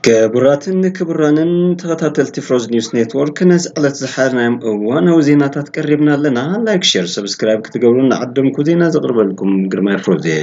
ክቡራትን ክቡራንን ተኸታተልቲ ፍሮዝ ኒውስ ኔትወርክ፣ ነዚ ዕለት ዝሓርናዮም እዋናዊ ዜናታት ቀሪብና ኣለና። ላይክ፣ ሼር፣ ሰብስክራይብ ክትገብሩ እናዓደምኩ፣ ዜና ዘቕርበልኩም ግርማይ ፍሮዝ እየ።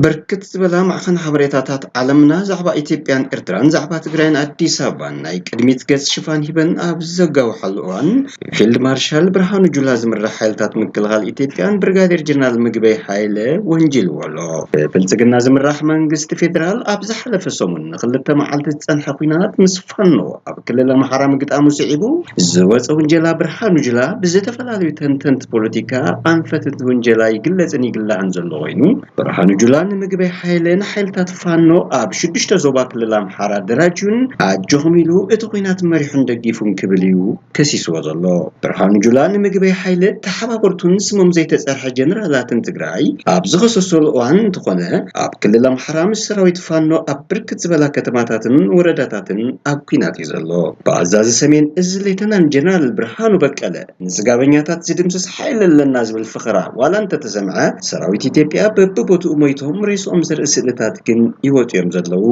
ብርክት ዝበላ ማዕኸን ሓበሬታታት ዓለምና ዛዕባ ኢትዮጵያን ኤርትራን፣ ዛዕባ ትግራይን ኣዲስ ኣበባን ናይ ቅድሚት ገጽ ሽፋን ሂበን ኣብ ዘጋውሓሉ እዋን፣ ፊልድ ማርሻል ብርሃኑ ጁላ ዝምራሕ ሓይልታት ምክልኻል ኢትዮጵያን ብርጋዴር ጀነራል ምግበይ ሃይለ ወንጂልዎ ኣሎ። ብብልጽግና ዝምራሕ መንግስቲ ፌዴራል ኣብ ዝሓለፈ ሰሙን ንኽልተ መዓልቲ ዝጸንሐ ኲናት ምስ ፋኖ ኣብ ክልል ኣምሓራ ምግጣሙ ስዒቡ ዝወጸ ውንጀላ ብርሃኑ ጁላ ብዝተፈላለዩ ተንተንቲ ፖለቲካ ኣንፈት እቲ ውንጀላ ይግለጽን ይግላዕን ዘሎ ኮይኑ፣ ብርሃኑ ጁላ ንምግበይ ሓይለ ንሓይልታት ፋኖ ኣብ ሽዱሽተ ዞባ ክልል ኣምሓራ ደራጅዩን ኣጆኹም ኢሉ እቲ ኲናት መሪሑን ደጊፉን ክብል እዩ ከሲስዎ ዘሎ። ብርሃኑ ጁላ ንምግበይ ሓይለ ተሓባበርቱን ስሞም ዘይተጸርሐ ጀነራላትን ትግራይ ኣብ ዝኸሰሰሉ እዋን እንተኾነ፣ ኣብ ክልል ኣምሓራ ምስ ሰራዊት ፋኖ ኣብ ብርክት ዝበላ ከተማታትን ወረዳታትን ኣብ ኲናት እዩ ዘሎ። ብኣዛዚ ሰሜን እዚ ሌተናል ጀነራል ብርሃኑ በቀለ፣ ንስጋበኛታት ዝድምስስ ሓይሊ ኣለና ዝብል ፈኸራ ዋላ እንተተሰምዐ፣ ሰራዊት ኢትዮጵያ በብቦትኡ ሞይቶም ሬስኦም ዘርኢ ስእልታት ግን ይወጡ እዮም ዘለዉ።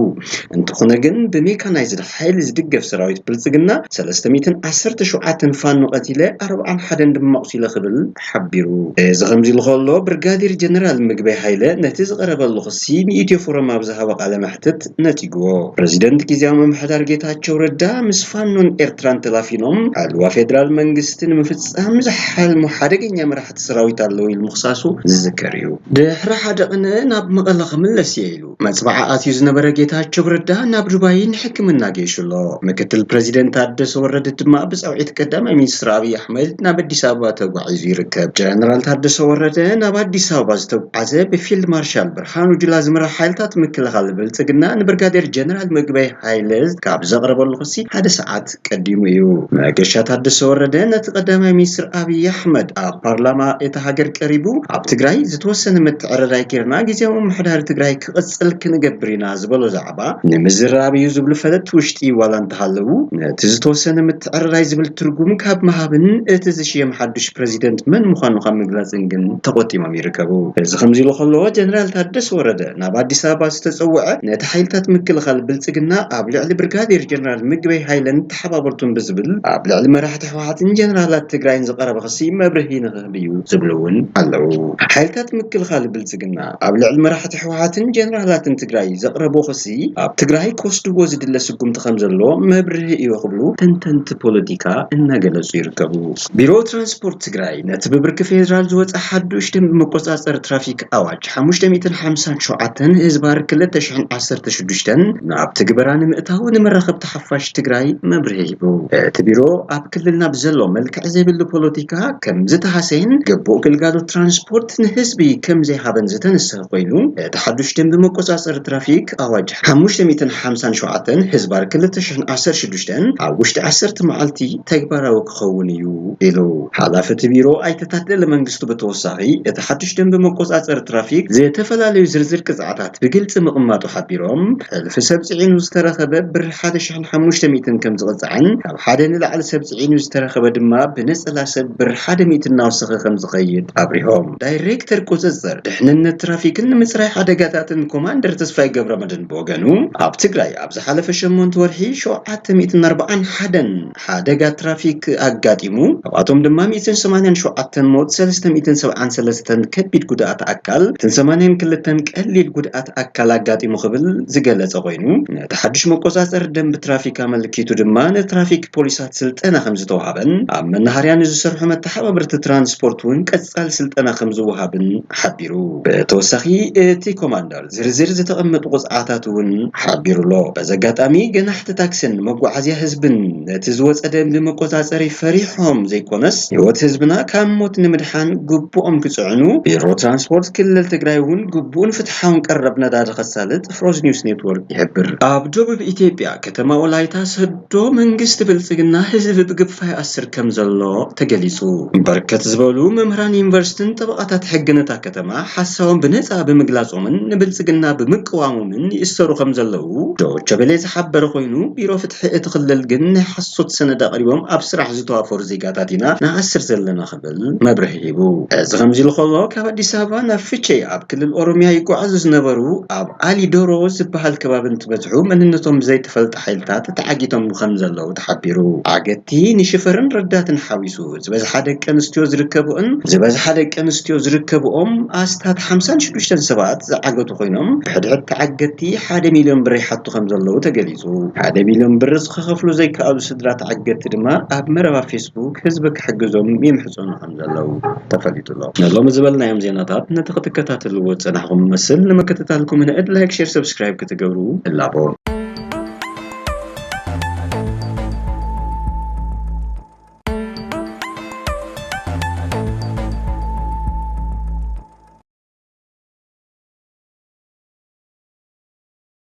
እንተኾነ ግን ብሜካናይዝድ ሓይሊ ዝድገፍ ሰራዊት ብልጽግና ሰለስተ ሚእትን ዓሰርተ ሸውዓተን ፋኖ ቀቲለ፣ ኣርብዓን ሓደን ድማ ኣቑሲለ ክብል ሓቢሩ። እዚ ከምዚ ኢሉ ከሎ፣ ብርጋዴር ጀነራል ምግበይ ሃይለ ነቲ ዝቐረበሉ ክሲ ንኢትዮ ፎረም ኣብ ዝሃቦ ቃለ መሕትት ነጺግዎ። ፕረዚደንት ግዝያዊ ምምሕዳር ጌታቸው ረዳ ምስ ፋኖን ኤርትራን ተላፊኖም፣ ዕልዋ ፌደራል መንግስቲ ንምፍጻም ዝሓልሙ ሓደገኛ መራሕቲ ሰራዊት ኣለዉ ኢሉ ምኽሳሱ ዝዝከር እዩ። ድሕሪ ሓደ ቅነ ናብ መቐለ ክምለስ እየ ኢሉ መጽብዓ ኣትዩ ዝነበረ ጌታቸው ረዳ ናብ ዱባይ ንሕክምና ገይሹ ኣሎ። ምክትል ፕረዚደንት ታደሰ ወረደ ድማ ብጻውዒት ቀዳማይ ሚኒስትር ኣብይ ኣሕመድ ናብ ኣዲስ ኣበባ ተጓዒዙ ይርከብ። ጀነራል ታደሰ ወረደ ናብ ኣዲስ ኣበባ ዝተጓዓዘ ብፊልድ ማርሻል ብርሃኑ ጁላ ዝምራሕ ሓይልታት ምክልኻል ብልጽግና ንብርጋዴር ጀነራል ምግበይ ሃይለ ካብ ዘቕረበሉ ክሲ ሓደ ሰዓት ቀዲሙ እዩ። መገሻ ታደሰ ወረደ ነቲ ቀዳማይ ሚኒስትር ኣብይ ኣሕመድ ኣብ ፓርላማ እታ ሃገር ቀሪቡ፣ ኣብ ትግራይ ዝተወሰነ ምትዕርራይ ጌርና ግዝያዊ ምምሕዳር ትግራይ ክቕጽል ክንገብር ኢና ዝበሎ ዛዕባ ንምዝራብ እዩ ዝብሉ ፈለጥቲ ውሽጢ ዋላ እንተሃለዉ፣ ነቲ ዝተወሰነ ምትዕርራይ ዝብል ትርጉም ካብ ምሃብን እቲ ዝሽየም ሓዱሽ ፕረዚደንት መን ምዃኑ ካብ ምግላጽን ግን ተቖጢሞም ይርከቡ። እዚ ከምዚ ኢሉ ከሎ፣ ጀነራል ታደሰ ወረደ ናብ ኣዲስ ኣበባ ዝተጸውዐ ነቲ ሓይልታት ምክልኻል ብልጽግና ኣብ ልዕሊ ብርጋዴር ጀነራል ምግበይ ሃይለን ተሓባበርቱን ብዝብል ኣብ ልዕሊ መራሕቲ ህወሓትን ጀነራላት ትግራይን ዝቐረበ ክሲ መብርሂ ንኽህብ እዩ ዝብሉ እውን ኣለዉ። ሓይልታት ምክልኻል ብልጽግና ኣብ ልዕሊ መራሕቲ ህወሓትን ጀነራላትን ትግራይ ዘቕረቦ ክሲ ኣብ ትግራይ ክወስድዎ ዝድለ ስጉምቲ ከም ዘሎ መብርሂ እዩ ክብሉ ተንተንቲ ፖለቲካ እናገለጹ ይርከቡ። ቢሮ ትራንስፖርት ትግራይ ነቲ ብብርኪ ፌዴራል ዝወጸ ሓዱሽ ደንቢ መቆጻጸሪ ትራፊክ ኣዋጅ ሓሙሽተ ሚእትን ሓምሳን ሸውዓተን ህዝባር ክልተ ሽሕን ዓሰርተ ሽዱሽተን ናብ ትግበራ ንምእታው ንመራኸብቲ ሓፋሽ ትግራይ መብርሂ ሂቡ። እቲ ቢሮ ኣብ ክልልና ብዘሎ መልክዕ ዘይብሉ ፖለቲካ ከም ዝተሃሰየን ግቡእ ግልጋሎት ትራንስፖርት ንህዝቢ ከም ዘይሃበን ዝተነሰ ኮይኑ፣ እቲ ሓዱሽ ደንቢ መቆጻጸሪ ትራፊክ ኣዋጅ ሓሙሽተ ሚእትን ሓምሳን ሸውዓተን ህዝባር ክልተ ሽሕን ዓሰርተ ሽዱሽተን ኣብ ውሽጢ ዓሰርተ መዓልቲ ተግባራዊ ክኸውን እዩ ኢሉ። ሓላፊ እቲ ቢሮ ኣይተ ታደለ መንግስቱ ብተወሳኺ፣ እቲ ሓዱሽ ደንቢ መቆጻጸሪ ትራፊክ ዝተፈላለዩ ዝርዝር ቅጽዓታት ብግልጺ ምቕማጡ ሓቢሮም፣ ሕልፊ ሰብ ጽዒኑ ዝተረኸበ ብር ሓደ ሽሕን ሓሙሽተ ሚእትን ከም ዝቕጻዕን፣ ካብ ሓደ ንላዕሊ ሰብ ጽዒኑ ዝተረኸበ ድማ ብነጸላ ሰብ ብር ሓደ ሚእቲ እናወሰኸ ከም ዝኸይድ ኣብሪሆም። ዳይሬክተር ቁጽጽር ድሕንነት ትራፊክን ንምጽራይ ሓደጋታትን ኮማንደር ተስፋይ ገብረመድህን ብወገኑ፣ ኣብ ትግራይ ኣብ ዝሓለፈ ሸሞንተ ወርሒ ሸውዓተ ሚእትን ኣርብዓን ሓደን ሓደጋ ትራፊክ ኣጋጢሙ። ካብኣቶም ድማ ሚእትን ሰማንያን ሸውዓተን ሞት፣ ሰለስተ ሚእትን ሰብዓን ሰለስተን ከቢድ ጉድኣት ኣካል፣ ሚእትን ሰማንያን ክልተን ቀሊል ጉድኣት ኣካል ኣጋጢሙ ክብል ዝገለጸ ኮይኑ፣ ነቲ ሓድሽ መቆጻጸሪ ደንቢ ትራፊክ ኣመልኪቱ ድማ ንትራፊክ ፖሊሳት ስልጠና ከም ዝተዋሃበን ኣብ መናሃርያ ንዝሰርሑ መተሓባበርቲ ትራንስፖርት እውን ቀጻሊ ስልጠና ከም ዝወሃብን ሓቢሩ። ብተወሳኺ እቲ ኮማንደር ዝርዝር ዝተቐመጡ ቁጽዓታት እውን ሓቢሩ ኣሎ። በዚ ኣጋጣሚ ገናሕቲ ታክስን መጓዓዝያ ህዝብን ነቲ ዝወጸ ደንቢ መቆጻጸሪ ፈሪሖም ዘይኮነስ፣ ህይወት ህዝብና ካብ ሞት ንምድሓን ግቡኦም ክጽዕኑ ቢሮ ትራንስፖርት ክልል ትግራይ እውን ግቡእን ፍትሓውን ቀረብ ነዳዲ ከሳልጥ ፍሮዝ ኒውስ ኔትወርክ ይሕብር። ኣብ ደቡብ ኢትዮጵያ ከተማ ወላይታ ሰዶ መንግስቲ ብልጽግና ህዝቢ ብግፋ ይኣስር ከም ዘሎ ተገሊጹ። በርከት ዝበሉ መምህራን ዩኒቨርሲቲን ጠበቓታት ሕጊ ነታ ከተማ ሓሳቦም ብነጻ ብምግላጾምን ንብልጽግና ብምቅዋሞምን ይእሰሩ ከም ዘለዉ ዶቸ ቤሌ ዝሓበረ ኮይኑ፣ ቢሮ ፍትሒ እቲ ክልል ግን ናይ ሓሶት ሰነድ ኣቕሪቦም ኣብ ስራሕ ዝተዋፈሩ ዜጋታት ኢና ንኣስር ዘለና ክብል መብርሂ ሂቡ። እዚ ከምዚ ኢሉ ከሎ፣ ካብ ኣዲስ ኣበባ ናብ ፍቼ ኣብ ክልል ኦሮሚያ ይጓዓዙ ዝነበሩ ኣብ ኣሊ ዶሮ ዝበሃል ከባቢ እንትበጽሑ መንነቶም ብዘይተፈልጠ ሓይልታት ተዓጊቶም ከም ዘለዉ ተሓቢሩ። ዓገቲ ንሽፈርን ረዳትን ሓዊሱ ዝበዝሓ ደቂ ኣንስትዮ ዝርከብኦን ዝበዝሓ ደቂ ኣንስትዮ ዝርከብኦም ኣስታት ሓምሳን ሽዱሽተን ሰባት ዝዓገቱ ኮይኖም፣ ብሕድሕድ ተዓገቲ ሓደ ሚልዮን ብር ይሓቱ ከም ዘለዉ ተገሊጹ። ሓደ ሚልዮን ብር ክኸፍሉ ዘይከኣሉ ስድራ ተዓገቲ ድማ ኣብ መረባ ፌስቡክ ህዝቢ ክሕግዞም ይምሕጸኑ ከም ዘለዉ ተፈሊጡ ኣሎ። ንሎሚ ዝበልናዮም ዜናታት ነቲ ክትከታተልዎ ዝጸናሕኩም ይመስል። ንምክትታልኩም ንእድ ላይክ፣ ሼር፣ ሰብስክራይብ ክትገብሩ እላቦ።